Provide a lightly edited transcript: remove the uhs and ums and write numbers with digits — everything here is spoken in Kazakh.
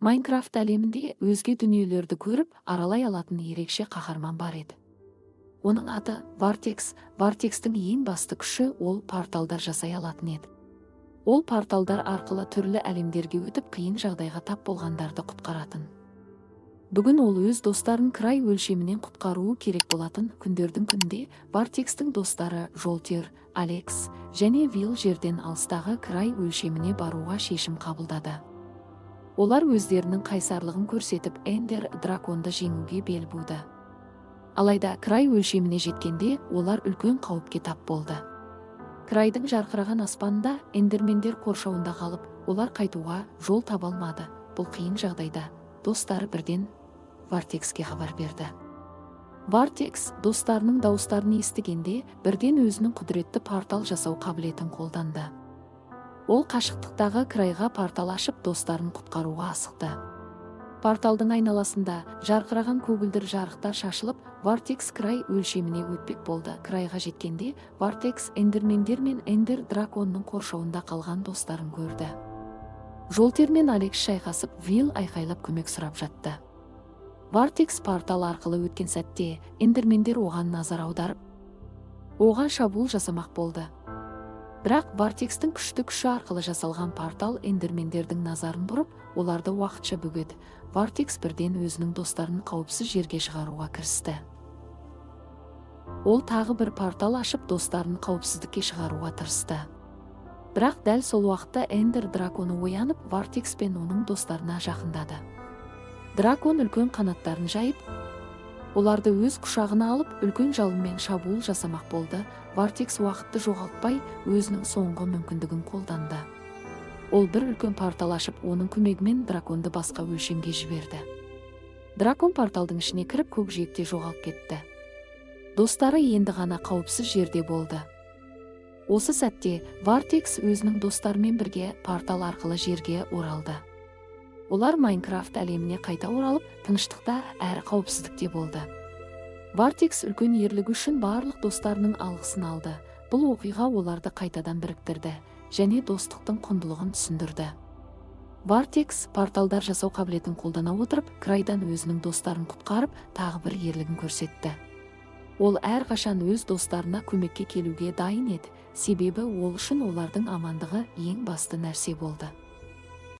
Майнкрафт әлемінде өзге дүниелерді көріп, аралай алатын ерекше қаһарман бар еді. Оның аты Вартекс. Вартекстің ең басты күші — ол порталдар жасай алатын еді. Ол порталдар арқылы түрлі әлемдерге өтіп, қиын жағдайға тап болғандарды құтқаратын. Бүгін ол өз достарын край өлшемінен құтқаруы керек болатын. Күндердің күнінде Вартекстің достары Жолтер, Алекс және Вилл жерден алыстағы край өлшеміне баруға шешім қабылдады. Олар өздерінің қайсарлығын көрсетіп, Эндер драконды жеңуге бел буды. Алайда край өлшеміне жеткенде олар үлкен қауіпке тап болды. Крайдың жарқыраған аспанында эндермендер қоршауында қалып, олар қайтуға жол таба алмады. Бұл қиын жағдайда достары бірден Вартекске хабар берді. Вартекс достарының дауыстарын естігенде, бірден өзінің құдіретті портал жасау қабілетін қолданды. Ол қашықтықтағы крайға портал ашып, достарын құтқаруға асықты. Порталдың айналасында жарқыраған көгілдір жарықтар шашылып, Вартекс край өлшеміне өтпек болды. Крайға жеткенде Вартекс эндермендер мен эндер драконның қоршауында қалған достарын көрді. Жолтер мен Алекс шайқасып, Вилл айқайлап көмек сұрап жатты. Вартекс портал арқылы өткен сәтте эндермендер оған назар аударып, оған шабуыл жасамақ болды. Бірақ Вартекстің күшті күші арқылы жасалған портал эндермендердің назарын бұрып, оларды уақытша бөгеді. Вартекс бірден өзінің достарын қауіпсіз жерге шығаруға кірісті. Ол тағы бір портал ашып, достарын қауіпсіздікке шығаруға тырысты. Бірақ дәл сол уақытта эндер драконы оянып, Вартекс пен оның достарына жақындады. Дракон үлкен қанаттарын жайып, оларды өз құшағына алып, үлкен жалынмен шабуыл жасамақ болды. Вартекс уақытты жоғалтпай, өзінің соңғы мүмкіндігін қолданды. Ол бір үлкен портал ашып, оның көмегімен драконды басқа өлшемге жіберді. Дракон порталдың ішіне кіріп, көкжиекте жоғалып кетті. Достары енді ғана қауіпсіз жерде болды. Осы сәтте Вартекс өзінің достарымен бірге портал арқылы жерге оралды. Олар Майнкрафт әлеміне қайта оралып, тыныштықта әрі қауіпсіздікте болды. Вартекс үлкен ерлігі үшін барлық достарының алғысын алды. Бұл оқиға оларды қайтадан біріктірді және достықтың құндылығын түсіндірді. Вартекс порталдар жасау қабілетін қолдана отырып, крайдан өзінің достарын құтқарып, тағы бір ерлігін көрсетті. Ол әрқашан өз достарына көмекке келуге дайын еді, себебі ол үшін олардың амандығы ең басты нәрсе болды.